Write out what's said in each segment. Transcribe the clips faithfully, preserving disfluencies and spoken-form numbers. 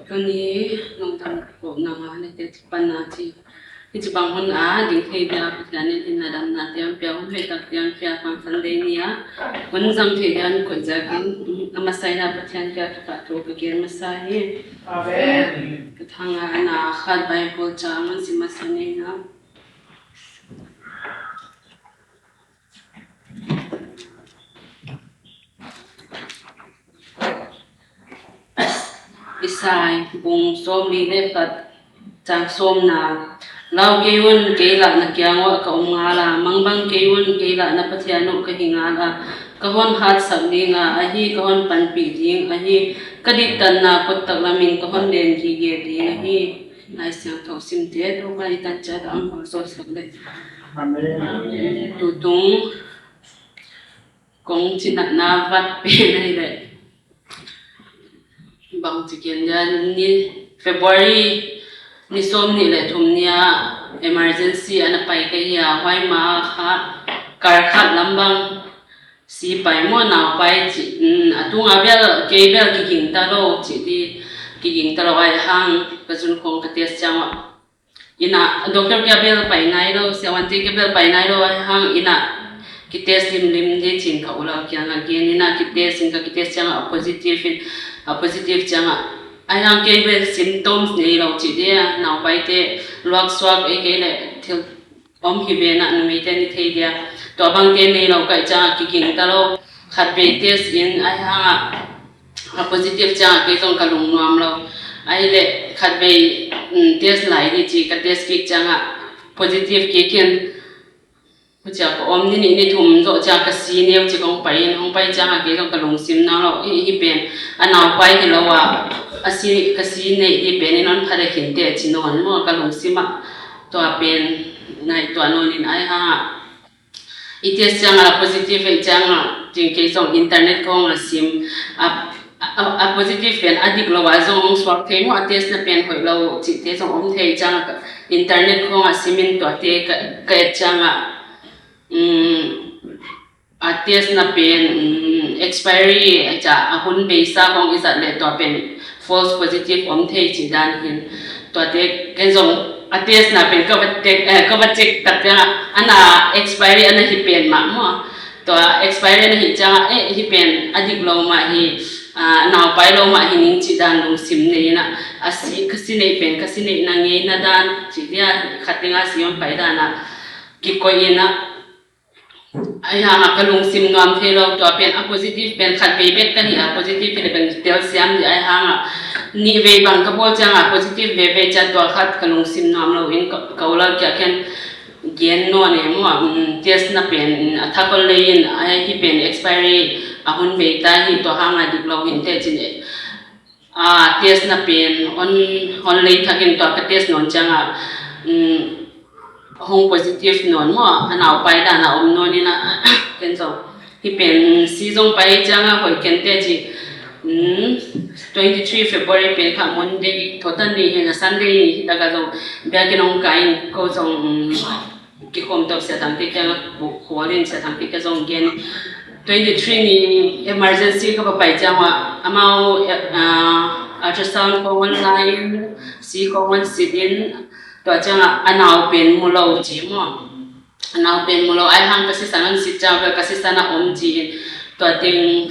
Tuni lungdam kohna ngan ite ci pan a ci. Hici bang hun a ding thei dia Pathian in hinna damna tiang pia, hun hoihtak tiang pia, Palm Sunday ni a hun zang thei dia an koih ziakin a masa in a Pathian pia thupha thu ka gen masa hi. Amen. Ka thang a na khat Bible ca ngan sim masa ni na. Isai bung sawmli le khat, cang sawmna. Lau kei un, kei lah na kiang uah ka om ngal a, mangbang kei un, kei lah na Pathian uh ka hi ngal a, ka hon hatsak ding a, ahi ka hon panpih ding ahi, ka diktatna kottak lamin ka hon len gige ding ahi. Lai Siangtho simte Topa i tan ciat a ang hol sawsak le. Amen. Tutung kong cinatna vat pen ahi le. Bang ci kian dia ni February ni sawm nih le thum ni a emergency a na pai ka hi a, huai ma kha kar khat lam bang si pai maw, nau pai ci, a tunga bel kei bel kiging ta lo ci di, kiging ta lo ai hang ka zun khong ka test ciang a. Ina doctor kia bel pai nai lo, siawante kia bel pai nai lo ai hang ina kitest limlim di cin ka ula kiang a gen ina kitest in ka kitest ciang a positive in a positive ciang a ai hang kei bel symptoms nei lo ci dia, nau pai te luak suak ei kei le thil om hi ve na numei te ni thei dia. Tua bang te nei lo kai ciang a kiging ta lo. Khat vei test in ai hang a a positive ciang a kei zong ka lungnuam lo. Ai le khat vei test lai di ci ka test kik ciang a positive kik in. Hucia ka om ni nih ni thum zoh ciang ka si neu ci kong pai in, hong pai ciang a kei zong ka lungsim nang lo. Hi pen a nau pai hi lo a, a si ka si nei di pen in on pha de khin te ci nawn maw ka lungsim a. Tua pen ngai tua nawn in ai hang a i test ciang a positive ei ciang a cin kei zong internet khong a sim a, a, a positive pen a dik lo a zong hong suak thei maw, a test na pen hoih lo cihte zong om thei ciang a internet khong a sim in tuate ka, ka et ciang a, um, a test na pen, um, expiry a ca a hun beisa khong i zat le tua pen false positive om thei ci dan hin. Tuate ken zong a test na pen ka va check, eh, ka va check tak ciang a, ana expiry ana hi pen mah maw. Tua expiry ana hi ciang a, eh, hi pen a dik lo mah hi, ah, nau pai lo mah hi ning ci dan lungsim nei na. A si, ka si nei pen, ka si nei na ngei na dan ci dia khat ding a si om pai dan a kikoih in a. Ai hang a ka lungsim nuam thei lo, tua pen a positive pen khat vei bek ka hi a, positive hi le pen tel siam di ai hang a nih vei bang ka bawl ciang a positive veve ciang tua khat ka lungsim nuam lo in ka, ka ulal kia ken gen nawn e maw, um, test na pen a thak ol lei in ai hi pen expiry a hun vei ta hi tua hang a dik lo hin te cin e. A test na pen on, on lei thakin tua ka test nawn ciang a, um, hong positive nawn maw, a nau pai dan a om nawn in a, ken zong hi pen si zong pai ciang a hoih ken te ci, um, twenty three February pen kha Monday, thawtan ni hin a Sunday ni hi tak a zong biakin hong kai in ko zong, um, kikhawm tawp sia tangte kiang a khual in sia tangte kia zong gen. Twenty three ni emergency ka va pai ciang a amau, eh, ah, ultrasound khong online si khong on sit in tua ciang a a nau pen mu lo ci maw. A nau pen mu lo ai hang ka sisan on sit ciang a ka sisan a om ci in tua ting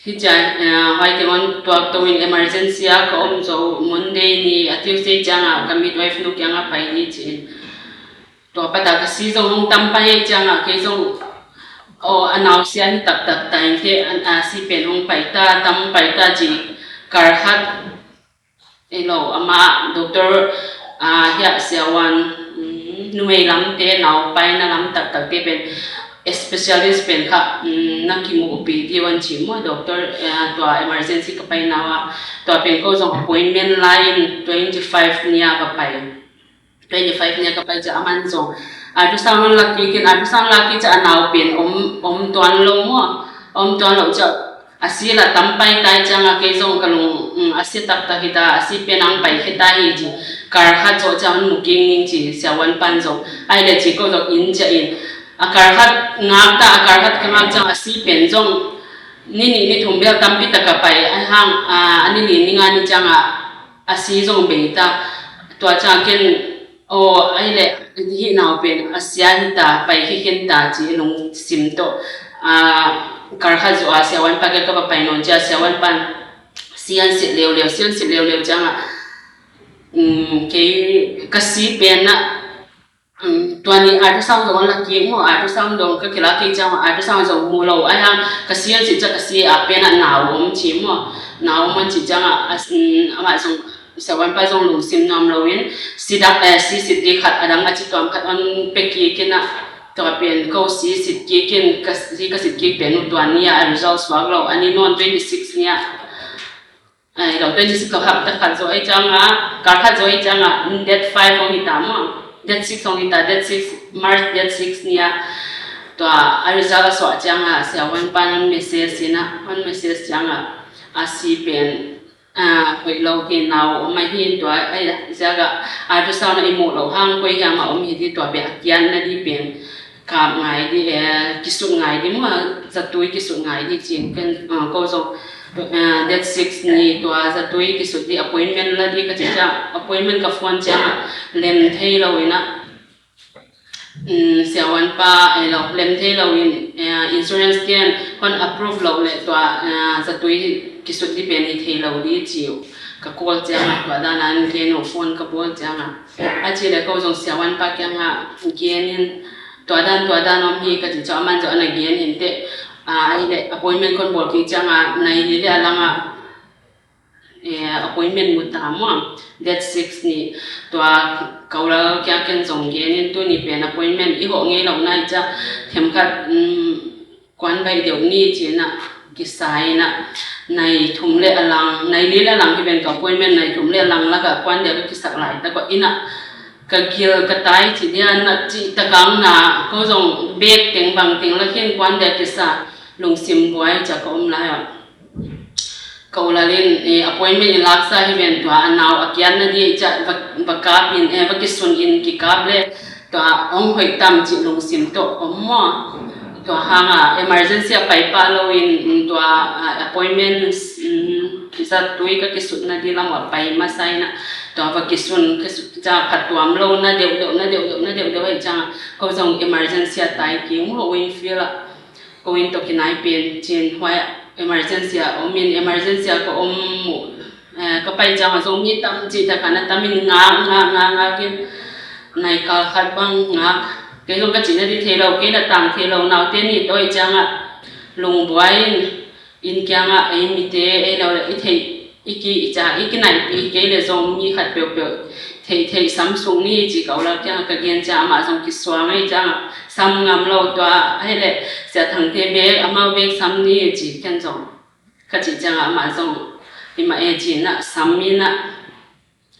Hi cia, eh, huai teng on tuak to in emergency a ka om zo Monday ni a Tuesday ciang a ka midwife nu kiang a pai ni ci in. Tua pata ka si zong hong tam pai ciang a kei zong, oh, a nau sia hi taktak ta in te, a, a si pen hong pai ta, tam pai ta ci kar khat. Ei lo, amah doctor, ah, hiah siavuan, mm, numei lamte, nau paina lam taktakte pen, specialist pen kha, mm, na kimuhpih dih un ci maw, doctor, ah, tua emergency ka paina ah, tua pen ko zong appointment la in twenty five ni a ka pai. Twenty five ni a ka pai ciah a man zong ultrasound hong lak kik in, ultrasound lak kik ciah a nau pen om, om tuan lo maw, om tuan lo ciah a si la tam pai tai ciang a kei zong ka lung, mm, a si taktak hi ta, a si pen ang pai khe ta hi ci. Kar khat zawh ciah hong mu kik ning ci siavuan pan zong. Ai le ci ko zong inn ciah in. A kar khat ngak ta, a kar khat ka ngak ciang a si pen zong ni nih ni thum bel tampi taka pai a hang, a, a ni li ni nga ni ciangah a si zong bei ta. Tua ciangah ken, aw, ahih leh hih nau pen a sia hi ta, pai khikhin ta ci lungsim tawh, a, kal khat zawh a siavuanpa kiang ka va pai nawn ciah, siavuanpa'n si an sit leuleu, si an sit leuleu ciangah, um, kei ka si pen ah, um, tua ni ultrasound dong la kik maw, ultrasound dong ka kilak kik ciangah ultrasound zong mu lo, a hang ka si an sit ciah ka si a pen ah nau om ci maw, nau om an ci ciangah, a, um, amah zong, siavuanpa zong lungsim nuam loin, si dak, eh, si sit kik khat a dang a ci tuam khat hong pia kik in ah, tua pen ko si sit kik in, ka si ka sit kik pen uh tua ni ah a result suak lo, a ni nawn twenty six ni ah, ai lo, twenty six lo, hapta khat zaw ahih ciangah, kal khat zaw ahih ciangah, date five hong hi ta maw, date six hong hi ta, date six, March date six ni ah, tua a result a suah ciangah siavuanpa'n hong message in ah, hong message ciangah a si pen, a, hoih lo hi, nau om ahi, tua a ziakah ultrasound ah i muh loh hang koi hiam a om hi ding, tua beh a kiatna ding pen kap ngai ding, eh, kisut ngai ding maw, zatui kisut ngai ding ci-in ken, a, ko zong, eh, date six ni tua zatui kisut ding appointment la ding ka cih ciang, appointment ka phone ciangah lem thei lo in ah, um, siavuanpa, eh, lo, lem thei lo in, eh, insurance te'n hon approve loh leh tua, eh, zatui kisut ding pen hi thei lo ding ci uh. Ka call ciangah, tua dan a an gen uh, phone ka bawl ciangah. A cih leh ko zong siavuanpa kiangah gen in, tua dan, tua dan om hi ka cih ciang, aman zong a na gen hi inteh, a, ahih leh appointment kon bawl kik ciangah nai li le a langah, eh, appointment mu ta maw, date six ni. Tua ka u Lal kiang ken zong gen in, tuni pen appointment i hawh ngei lo na hi ciah, themkhat, um, kuan baih deuh ni ci-in ah kisa in ah, nai thum le a lang, nai li le a lang hi ven ka appointment, nai thum le a lang lakah kuan deuh ka kisak laitak ah in ah ka gil ka tai ci dia na cih takang na, ko zong bek teng bang teng la khin kuan deuh kisa, lungsim buai ciah ka om lai ah. Ka u Lal in, eh, appointment i laksa hi ven, tua a nau a kiatna ding ciah va, va kap in, eh, va kisun in, kikap le tua hong hoih tam cih lungsim tawh om maw. Tua hangah emergency ah pai pah loin, tua, ah, appointment, um, zatui ka kisutna ding lam ah pai masa in ah, tua va kisun, kisun ciah phattuam lo na deuhdeuh, na deuhdeuh, na deuhdeuh ahih ciangah ko zong emergency ah tai kik maw, Wingfield ah. Ko inn tawh kinai pen ci-in huai emergency ah om in, emergency ah ka om uh, eh, ka pai ciangah zong mi tam cih takah na tam in ngak, ngak, ngak, ngak in, nai kal khat bang ngak. Kei zong ka cihna ding thei lo, kei na tang thei lo, naute nih tawh ahih ciangah lungbuai in, inn kiangah ei mite, ei lo le i theih, i ki, i ca, i kinaihpih kei le zong mi khat peuhpeuh theih, theih sam sung ni ci, ka u Lal kiangah ka gen ciang amah zong kisuang ahih ciangah sam ngam lo, tua ahih leh Sia Thangte bek, amau bek sam ni ci, ken zong ka cih ciangah amah zong i mah e ci-in ah sam in ah,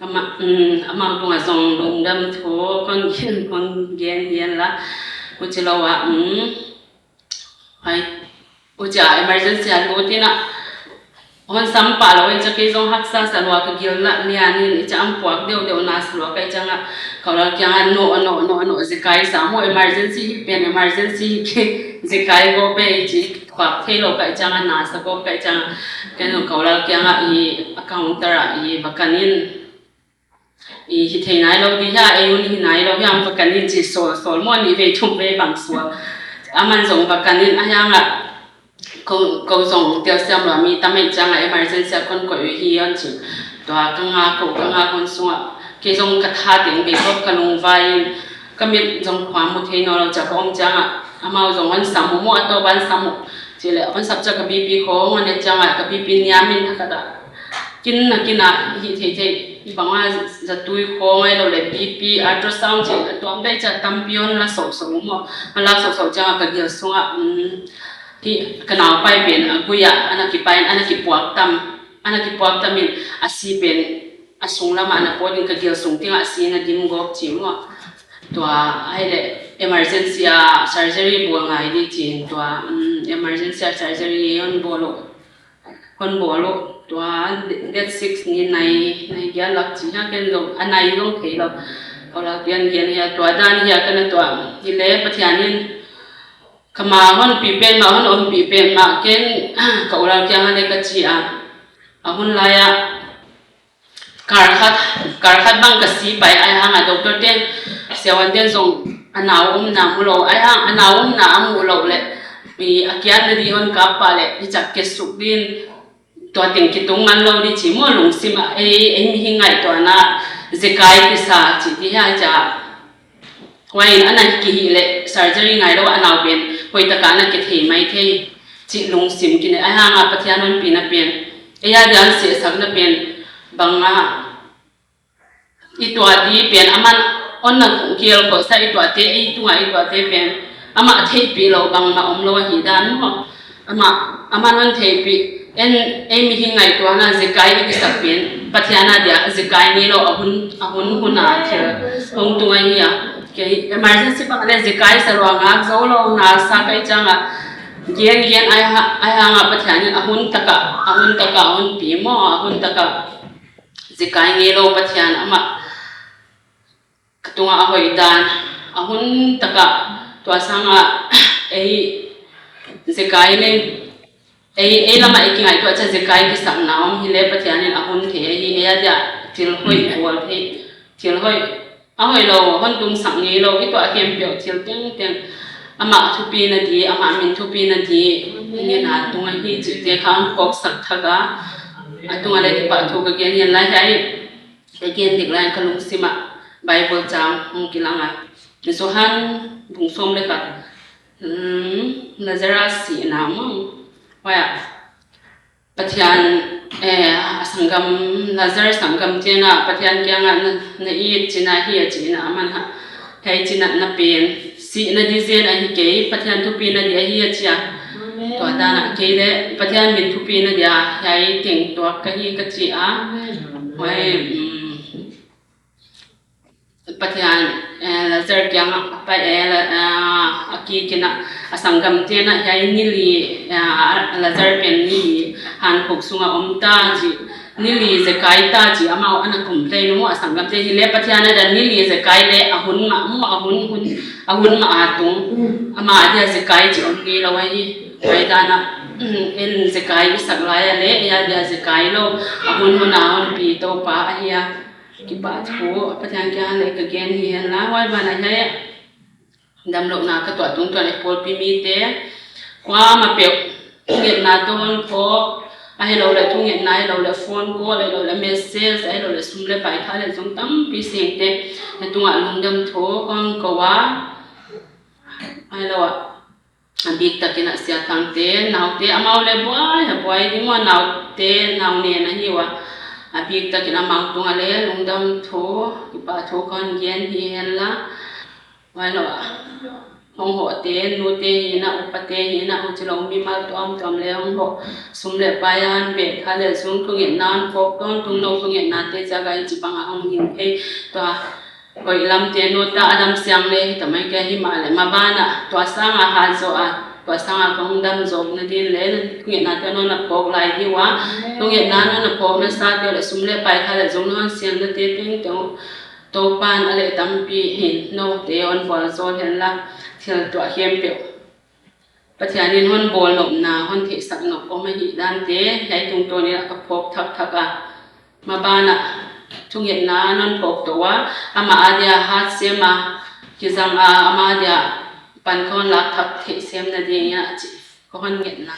amah, um, amah tungah zong lungdam thu kon gen, kon gen, gen la, huci lo ah, um, hai, huci ah emergency ah lut in ah, hon sam pah lo ahih ciang kei zong haksa sa lua, ka gil lah nian in, ahih ciang an puak deuhdeuh na sa lua ka hih ciangah ka u Lal kiangah nawh, nawh, nawh, nawh, zekai sa maw, emergency hi pen, emergency hi kei, zekai gawp e ci, khuak thei lo ka hih ciangah, na sa gawp ka hih ciangah ken zong ka u Lal kiangah i, a counter ah i va kan in, i hi thei nai lo ding hia, ei un hi nai lo hia, va kan in ci, sawl, sawl maw, nih vei thum vei bang sawl. Aman zong va kan in, a hiangah ko, ko zong telsiam lo, mi tam ahih ciangah emergency ah kon koih uh hi on ci. Tua ka ngak, ko ka ngak hun sungah kei zong ka tha teng bei khop, ka lungvai in, ka mit zong khua mu thei nawn lo ciah ka om ciangah amau zong hon sam uh maw, a tawp an sam uh. Ci leh hon sap ciah ka BP khawng hon et ciangah ka BP niam in, a khat ah kin na kin ah hih theithei, bang a zatui khawng ai lo le BP, ultrasound ci a tuam dai ciah tampi hon la sohsoh uh maw. Hon lak sohsoh ciangah ka gil sungah, um, hih ka naupai pen a gui ah a na kipai in, a na kipuak tam, a na kipuak tam in, a si pen a sung lamah a na pawt in, ka gil sung tingah a si na dim gawp ci maw. Tua ahih leh emergency ah surgery bawl ngai ding ci-in tua, um, emergency ah surgery hon bawl uh. Hon bawl uh, tua date six ni nai, nai giat lak ci hia, ken zong a nai zong thei lo. Ka u Lal kiang gen hia, tua dan hia, ka na tua hi le Pathian in Ka ma honpi pen mah, hon ompih pen mah, ken ka u lal kiangah le ka ci a, a hun lai-ah kar khat, kar khat bang ka si pai, ahi hangah doctor ten, siavuan ten zong a nau omna mu lo, ahi hang a nau omna a muh loh leh, i, a kiatna ding hon kap pah leh, i cak kiat suk ding, tua teng kitung man lo ding ci maw, lungsim ah, ei, ei mihing ngaihtuahna, zekai kisa cih ding hi a, ci a. Huai in a na kihih leh surgery ngai lo a, a nau pen hoih takah a na kia thei mai thei cih lungsim kine, ahi hangah Pathian honpina pen, ei a diang siahsakna pen bangah i tuah ding pen, aman hon na kial khawhsa i tuahte, ei tungah i tuahte pen amah theihpih loh bangmah om lo ahih dan maw. Amah, aman hon theihpih, en, ei mihing ngaihtuahna zekai i kisak pen Pathian a dia zekai ngei lo, a hun, a hun hun a thil hong tung ahi a. Kei emergency bang le zekai sa lua ngak zo lo, na sa kai ciangah gen gen ahi ha-, ahi hangah Pathian in a hun takah, a hun takah honpi maw, a hun takah zekai ngei lo Pathian amah ka tungah a hoih dan, a hun takah tua sangah ei zekai nen, ei, ei lamah ei kingaihtuah ciang zekai kisakna om hi leh Pathian in a hun thei ahi, ei a dia thil hoih bawl thei, thil hoih, a hoih lo hon tungsak ngei lo, i tuah khempeuh thil tengteng amah thupina ding, amah min thupina ding ngen a tung ahi cihte kha hong phawksak thak a, a tungah le kipahthu ka gen hi a, lai hiai ka gen dek lai-in ka lungsim ah Bible chang hong kilang a, Johan bung sawm le khat, hmm, Lazarus sihna maw. Huai ah Pathian, eh, a sanggam, Lazarus sanggam ciangah Pathian kiangah na, na it cihna hi a cihna aman ha. Hiai cihna na pen sihna ding zen ahi kei, Pathian thupina ding ahi a ci a. Amen. Tua dan ah kei le Pathian min thupina dia hiai teng tuak ka hi ka ci a. Amen. Huai, mm, Pathian, eh, Lazar kiangah a pai, eh, la-, ah, a kikin ah a sanggam ten ah hiai ni li, ah, Lazar pen ni li hankhuk sungah om ta ci. Ni li zekai ta ci, amau a na complain maw, a sanggam ten hi leh Pathian a dia ni li zekai leh a hun mah maw, a hun, hun, a hun mah a tung. Amah a dia zekai ci om ngei lo ahi. Huai dan ah, mm, en zekai i sak lai a leh, ei a dia zekai lo, a hun hun a honpi Toupa ahi a. Kipahthu, Pathian kiang le ka gen hi hen la, huai ban ah hiai damlouhna ka tuah tungtawn i pawlpi mite kuamah peuh thungetna tawh hon phawk, ahih leh le thungetna, ahih leh le phone call, ahih leh le message, ahih leh le sum le pai kha le zong tampi sengte na tungah lungdam thu kong ko a, ahih leh a biktakin a Sia Thangte naute, amau le buai, a buai ding maw, naute, nau nen ahi ua. A biktakin amau tungah le lungdam thu, kipahthu kong gen hi hen la. Huai lo a, hong hohte, nute hi na, upate hi na, huci lo mimal tuamtuam le hong hoh, sum le pai a hon bek kha le zong thungetna hon phawk tawntung, no thungetnate ciangah hici bangah hong hing thei. Tua hoih lamte nuta a dam siang le hi ta mai kei, himahleh maban ah tua sangah hat zawh a, tua sangah kong dam zawkna ding le thungetnate non a phawk lai ding ua. Thungetna non a phawkna sate le sum le pai kha le zong non siamnate tengteng uh Toupan a leh tampi hin note hon vualzawl hen la, thil tuah khempeuh Pathian in hon bawl nopna, hon theihsak nop om ahih dante hiai tungtawn in a ka phawk thakthak a. Maban ah thungetna non phawk to a, amah a dia hat sem a, kizang a, amah a dia pan kong lak thak theih semna ding in a ci, kong hon ngetna.